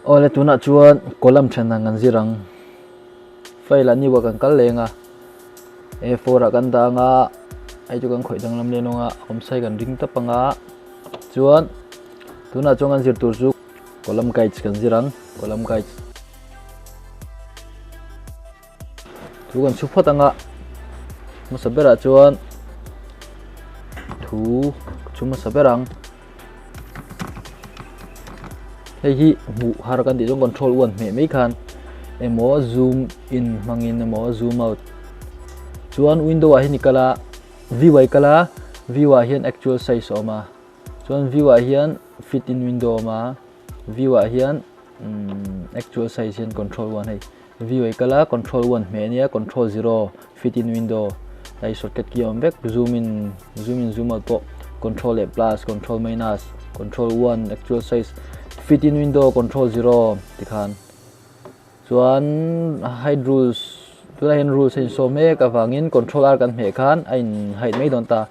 Awle tunah chuan column then ang kan zir ang. File ah new ah kan kal leng a. A4 ah kan dah anga hei chu kan khawih danglam leh nawng a awmsai kan ring tap anga chuan tunah chuan kan zir tur chu column guides kan zir ang column guides. Thu kan chhu phawt anga hmasa berah chuan thu chhu hmasa ber ang hei hi hmuh har kan tih chuan control one hmeh mai khan emaw zoom in hmangin emaw zoom out chuan window ah hian i kal a view ah i kal a view ah hian actual size a awm a chuan view ah hian fit in window a awm a view ah hian actual size hian control one hei view ai kala control 1 hmeh ania control 0 fit in window hei shortcut key awm vek zoom in zoom in zoom out pawh control leh plus control minus control 1 actual size fit in window control 0 tikhan chuan hide rules tunah hian rules a insawm mek avangin control r kan hmeh khan a in hide mai dawn ta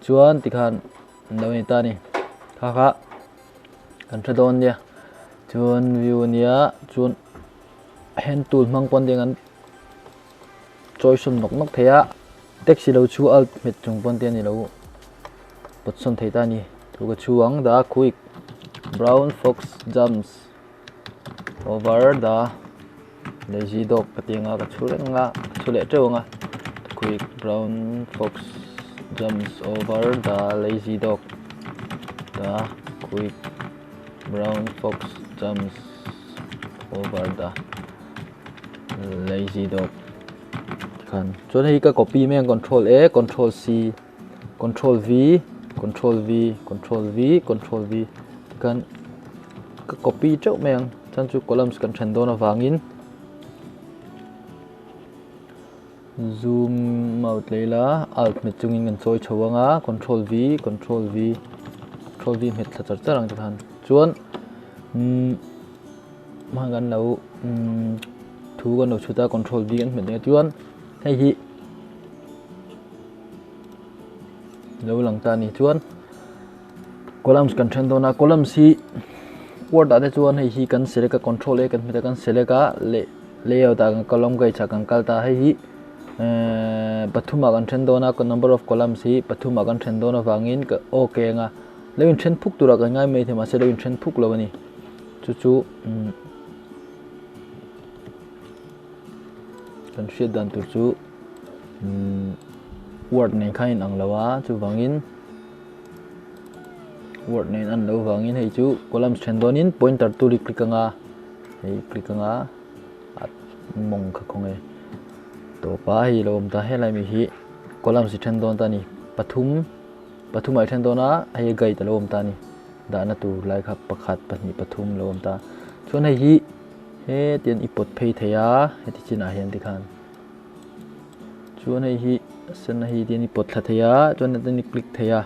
chuan tikhan an lo ni ta a ni kha kha kan hre dawn nia chuan view ania chuan hand tool hmang pawn te an chawi sawn nawk nawk thei a taxi lo chu alt hmet chung pawn te ani lo pawt sawn thei ta a ni thu ka chhu ang the quick brown fox jumps over the lazy dog ka ti anga ka chhu reng anga ka chhu leh teuh anga the quick brown fox jumps over the lazy dog the quick brown fox jumps over the lazy dog khan chuan hei ka copy mai ang control a control c control v control v control v control v tikhan ka copy teuh mai ang chuan chu columns kan then dawn avangin zoom out leh ila alt hmet chungin kan chawi chho anga control v control v control v hmet thla char char ang tikhan chuan umm hman kan lo umm thu kan lo chhut a control v kan hmet leh chuan hei hi lo lang ta a ni chuan columns kan then dawn a columns hi word ah te chuan hei hi kan select a control a kan hmet a kan select a leh layout ah kan column guides ah kan kal ta a hei hi ehh pathum ah kan then dawn a number of columns hi pathum ah kan then dawn avangin ka ok anga lo in then phuk turah kan ngai mai thei mahse lo in then phuk lo a ni chu chu umm kan hriat dan tur chu umm word nen khan in ang lo a chuvangin. Word nen an lo vangin hei chu columns then dawnin pointer tool hi click anga hei click anga a mawng kha khaw nge tawp a hei lo awm ta helai mi hi columns hi then dawn ta a ni pathum pathum ah hi then dawn a hei guide a lo awm ta a ni dahna tur lai kha pakhat pahnih pathum a lo awm ta chuan hei hi hetiang i pawt phei thei a heti chinah hian tikhan. Chuan hei hi sen a hi tian i pawt thla thei a chuan hetiang i click thei a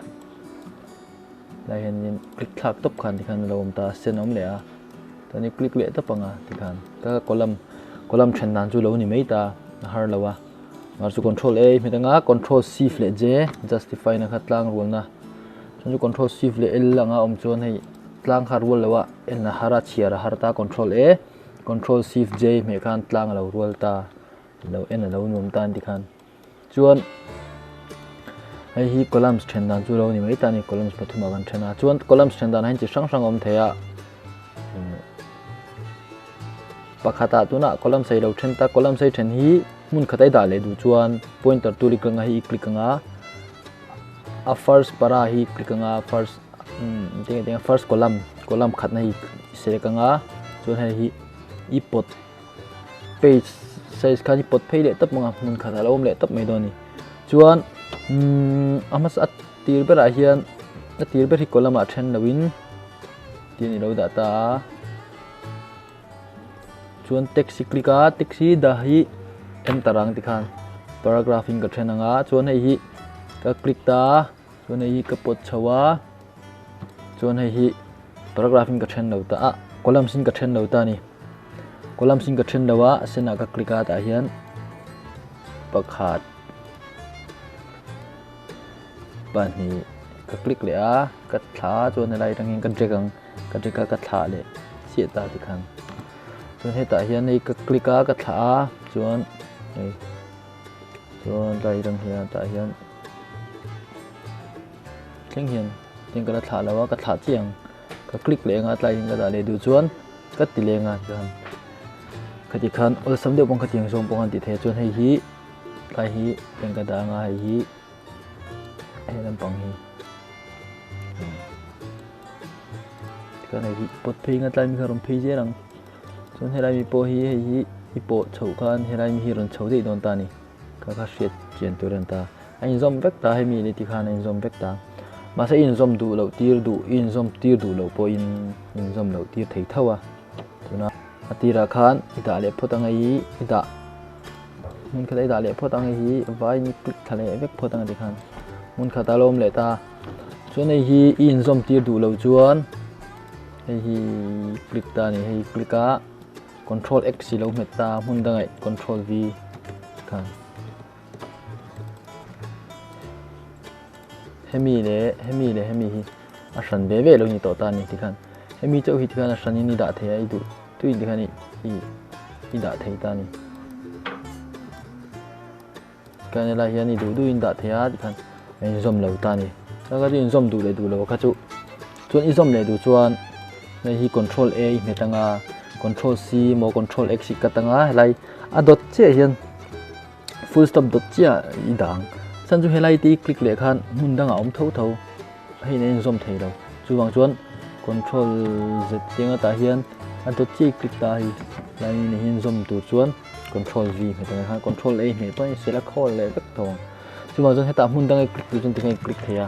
lai hianin click thlak tawp khan tikhan a lo awm ta a sen a awm leh a chuan i click leh tawp ang a tikhan ka column column then dan chu lo ni mai ta a har lo a mar chu control a hmet anga control shift leh j justify na kha tlang rualna chuan chu control shift leh l anga awm chuan hei tlang kha rual lo a en a har a chhiar a har ta control a control shift j hmeh khan tlang a lo rual ta. Lo en a lo nuam tan tikhan chuan hei hi columns then dan chu lo ni mai ta ni columns pathum ah kan then a chuan columns then dan ah hian chi hrang hrang a awm thei a pakhat ah tunah columns a i lo then ta columns a i then hi hmun khat a i dah leh duh chuan pointer tool i click anga hei i click anga a first para hi click anga first first column column khatna hi i select anga chuan hei hi i pawt. Page size khan i pawt phei leh tawp ang a hmun khat a lo awm leh tawp mai dawn a ni chuan umm a hmasa a tir berah hian a tir ber hi column ah then loin tin i lo dah ta a chuan text hi click a text hi dah hi enter ang tikhan paragraph in ka then ang a chuan hei hi ka click ta a chuan hei hi ka pawt chho a chuan hei hi paragraph in ka then lo ta a columns in ka then lo ta a ni. Columns in ka then lo a a senah ka click a tah hian pakhat pahnih ka click leh a ka thla chuan helai atangin ka drag ang ka drag a ka thlah leh. chiah ta tikhan. Chuan hetah hian hei ka click a ka thlah a chuan hei chuan tlai atang hian tah hian thleng hian tiang ka la thlah lo a ka thlah chiah ang ka click leh anga tlai hian ka dah leh duh chuan ka ti leng a tikhan khati khan awlsam deuh pawh khatiang zawng pawh khan tih theih a chuan hei hi tlai hi tiang ka dah anga hei hi he lampang hi tikhan hei hi pawt phei anga tlai mi kha rawn phei zel ang chuan helai mi pawh hi hei hi i pawh chhoh khan helai mi hi rawn chho daih dawn ta a ni kha kha hriat chian tur a ni ta a inzawm vek ta hemi ni tikhan a inzawm vek ta mahse i inzawm duh loh tir duh i inzawm tir duh loh pawhin inzawm loh tir thei tho a tuna a tirah khan i dah leh phawt anga i i dah Hmun khat a i dah leh phawt ang hei hi vai ni click thla leh vek phawt ang a tikhan hmun khat a lo awm leh ta chuan hei hi i inzawm tir duh loh chuan hei hi click ta a ni hei click a control x i lo hmet ta hmun dangah control v khan hemi leh hemi leh hemi hi a hran ve ve lo ni tawh ta a ni tikhan hemi chauh hi tikhan a hranin i dah thei a i duh tui tikhan i i dah thei ta a ni tikhan helai hian i duh duhin dah thei a tikhan a inzawm lo ta a ni chuan kha chu inzawm duh leh duh lo kha chu chuan i zawm leh duh chuan hei hi control A i hmet anga control C emaw control X i cut anga helai a dawt chiah hian full stop dawt chiah i dah ang chuan chu helai te i click leh khan hmun dangah a awm tho tho hei in a inzawm thei lo chuvang chuan control z cheng atah hian a dawt chiah i click ta a hei lai ni hian zawm tur chuan control v hmet ang khan control a hmeh pawh a insial a khawl leh vek tho ang chuvang chuan hetah hmun danga i click tur chuan tikhan i click thei a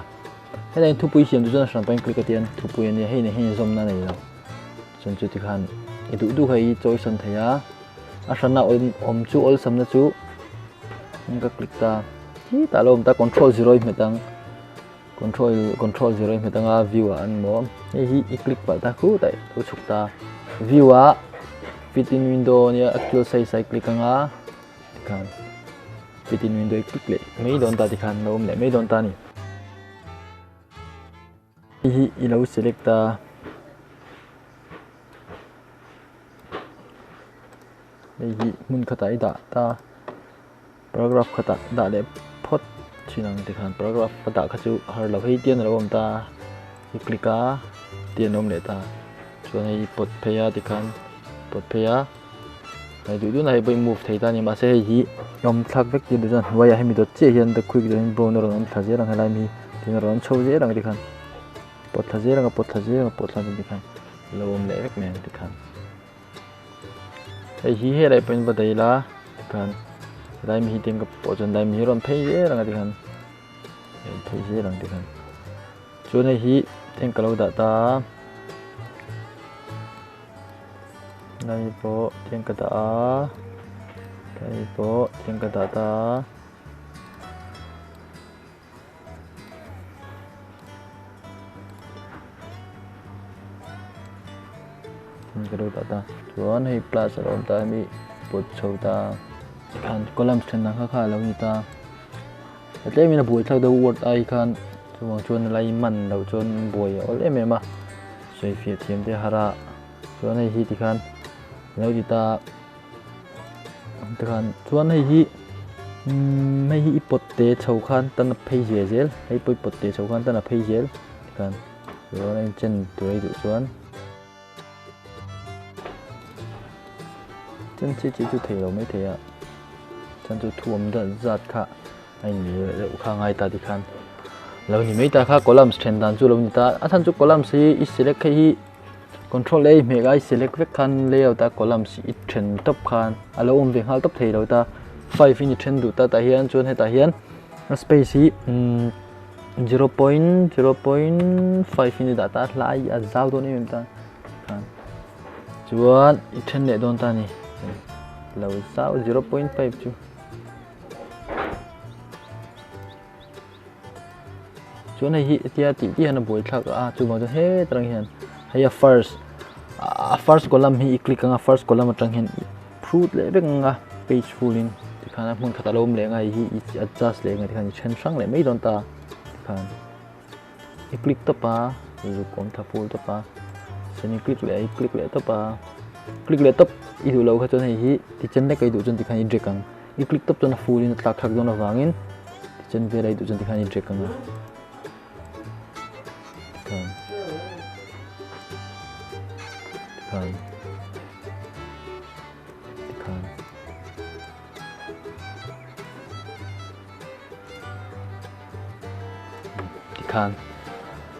helai in thupui siam tur chuan a hran pawhin click a tian thupui a nia hei nen hian inzawmna a nei lo chuan chu tikhan i duh duh kha i chawisawn thei a a hrana awm awm chu awlsamna chu ka click ta khi tah lo awm ta control zero i hmet ang. Control control zero i hmet anga view ah an maw hei hi i click palh ta khut a lo chhuk ta view ah fit in window ania actual size ah i click anga tikhan fit in window i click leh mai dawn ta tikhan lo awm leh mai dawn ta a ni hei hi i lo select a. Hei hi hmun khatah i dah ta paragraph khatah dah leh phawt thin ang tikhan paragraph a dah kha chu har lo hei tian a lo awm ta i click a tian a awm leh ta chuan hei i pawt phei a tikhan pawt phei a hei duh duhna hei pawh i move thei ta a ni mahse hei hi awm thlak vek tir duh chuan hnuaiah hemi dawt chiah hian the quick dawt hian brown a rawn awm thla zel ang helai mi hi tin a rawn awm chho zel ang tikhan pawt thla zel ang a pawt thla zel ang a pawt thla tikhan a lo awm leh vek mai ang tikhan. Hei hi helai pawhin va daih ila tikhan helai mi hi tiang ka pawh chuan helai mi hi rawn phei zel ang a tikhan rawn phei zel ang tikhan chuan hei hi tiang ka lo dah ta a helai mi pawh tiang ka dah a helai mi pawh tiang ka dah ta a. Ka lo dah ta chuan hei plus a lo awm ta hemi pawt chho ta tikhan columns then dang kha kha a lo ni ta tlemin a buai thlak deuh word ai khan chuvang chuan lai man loh chuan buai a awl em em a sawi fiah thiam te a har a chuan hei hi tikhan a lo ti ta. Tikhan chuan hei hi umm hei hi i pawt te chho khan tan a phei zel zel hei pawh i pawt te chho khan tan a phei zel tikhan chuan a inchen tur ei duh chuan chen chi chi chu thei lo mai thei a chuan chu thu awm zat zat kha a in deuh kha a ngai ta tikhan lo ni mai ta kha columns then dan chu lo ni ta a chhan chu columns hi i select hei hi. Control A hmeh lai select vek khan layout a columns i then tawp khan a lo awm ve nghal tawp thei lo ta five in i then duh ta tah hian chuan hetah hian a space hi 0.0.5 in i dah ta hlai a zau dawn em em ta khan chuan i then leh dawn ta a ni lo zau 0.5 chu. Chuan hei hi hetia tih tih hian a buai thlak a chuvang chuan het atang hian hei a first a first column hi i click anga first column atang hian i phut leh vek anga page full in tikhan a hmun khat a lo awm leh anga hei hi i adjust leh anga tikhan i then hrang leh mai dawn ta tikhan i click tawp a zuk awm tha full tawp a. Chuan i click leh a, i click leh tawp a, click leh tawp i duh loh kha chuan hei hi tichen lek a i duh chuan tikhan i drag ang. I click tawp chuan a full in a tlak thlak dawn avangin tichen vel a i duh chuan tikhan i drag ang a. Tikhan. Tikhan. Tikhan.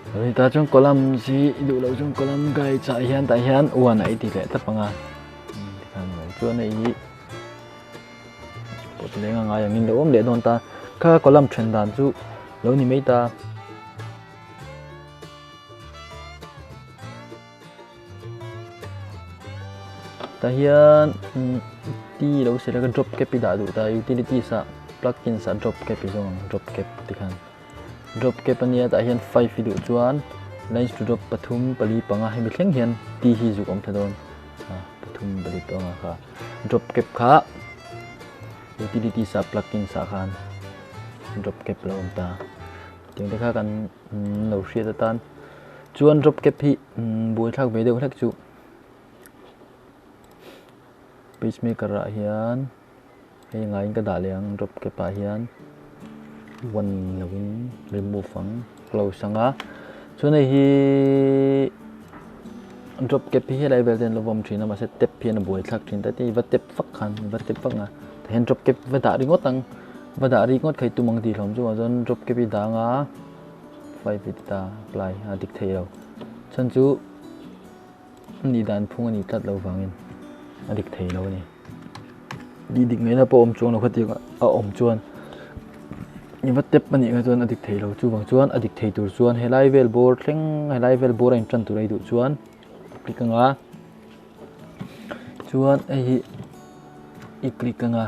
Tikhan ni ta chuan column hi i duh loh chuan column guides ah hian tah hian one a i ti leh tap ang a tikhan mai chuan hei hi pawt leng a ngai angin lo awm leh dawn ta kha column then dan chu lo ni mai ta. Tah hian T lo select a drop cap i dah duh ta utilities ah plugins ah drop cap i zawng ang drop cap tikhan drop cap ania tah hian 5 i duh chuan lines to drop pathum pali panga hemi thleng hian T hi zuk awm thla dawn a pathum pali panga kha drop cap kha utilities ah plugins ah khan drop cap lo awm ta tiang te kha kan lo hriat atan chuan drop cap hi buaithlak ve deuh hlek chu pacemaker ah hian hei ngaiin ka dah leh ang drop cap ah hian one lovin remove ang close ang a chuan hei hi drop cap hi helai vel te an lo vawm thin a mahse tap hian a buaithlak thin ta te i va tap vak khan i va tap vak ang a tah hian drop cap va dah ringawt ang va dah ringawt kha i tum ang tih hlawm chu chuan drop cap i dang a 5 i ti ta apply a dik thei lo chhan chu Ni dan phung a nih tlat lo vangin a dik thei lo a ni. Tih dik ngaihna pawh a awm chuang lo khatiang a awm chuan i va tep a nih kha chuan a dik thei lo. Chuvang chuan a dik thei tur chuan helai vel bawr thleng helai vel bawr a intan tur a i duh chuan click anga chuan hei hi i click anga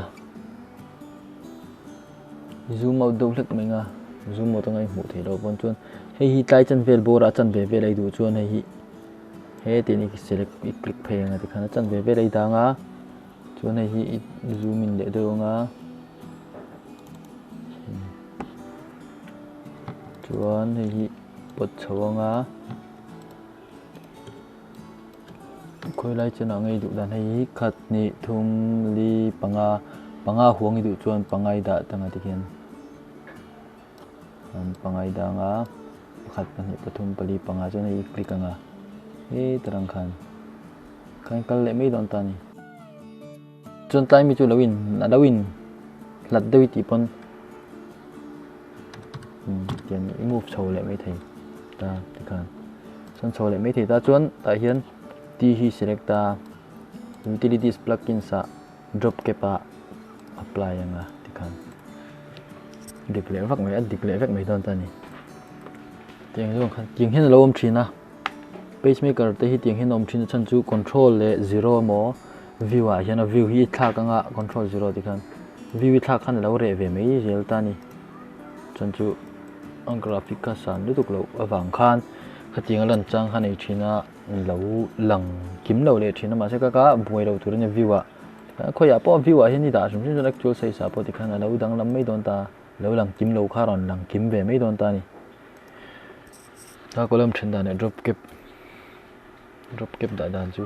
zoom out deuh hlek mai anga zoom out anga i hmuh theih loh pawn chuan hei hi tlai chan vel bawrah chan ve vel a i duh chuan hei hi. He tiin i select i click phei ang a tikhan a chanve vel a i dang a chuan hei hi i zoom in leh deuh ang a chuan hei hi pawt chho ang a khawi lai chenah nge i duh dan hei hi khat hnih thum li panga panga huang i duh chuan panga i dah tang a tikhian. An pangai dang a pakhat pahnih pathum pali panga chuan hei i click ang a heta rang khan khan kal leh mai dawn ta a ni. Chuan tlai mi chu lo in a lo in hlat deuh i tih pawn tian i move chho leh mai thei ta tikhan chuan chho leh mai thei ta chuan tah hian T hi select a utilities plugins ah Drop cap a apply anga tikhan dik leh vak mai a dik leh vek mai dawn ta a ni. Tiang zawng khan tiang hian a lo awm thin a pacemaker te hi tiang hian a awm thin a chhan chu control leh zero emaw view ah hian a view hi i thlak anga control zero tikhan view i thlak khan a lo reh ve mai zel ta a ni. Chuan chu a graphic kha san lutuk loh avang khan khatiang a lan chang kha a nei thin a. Lo lang kim lo leh thin a mahse ka ka buai lo tur a ni view ah khawiah pawh view ah hian i dah hrim hrim chuan actual size ah pawh tikhan a lo danglam mai dawn ta lo lang kim lo kha rawn lang kim ve mai dawn ta a ni. Ta column then dan leh drop cap drop cap dah dan chu.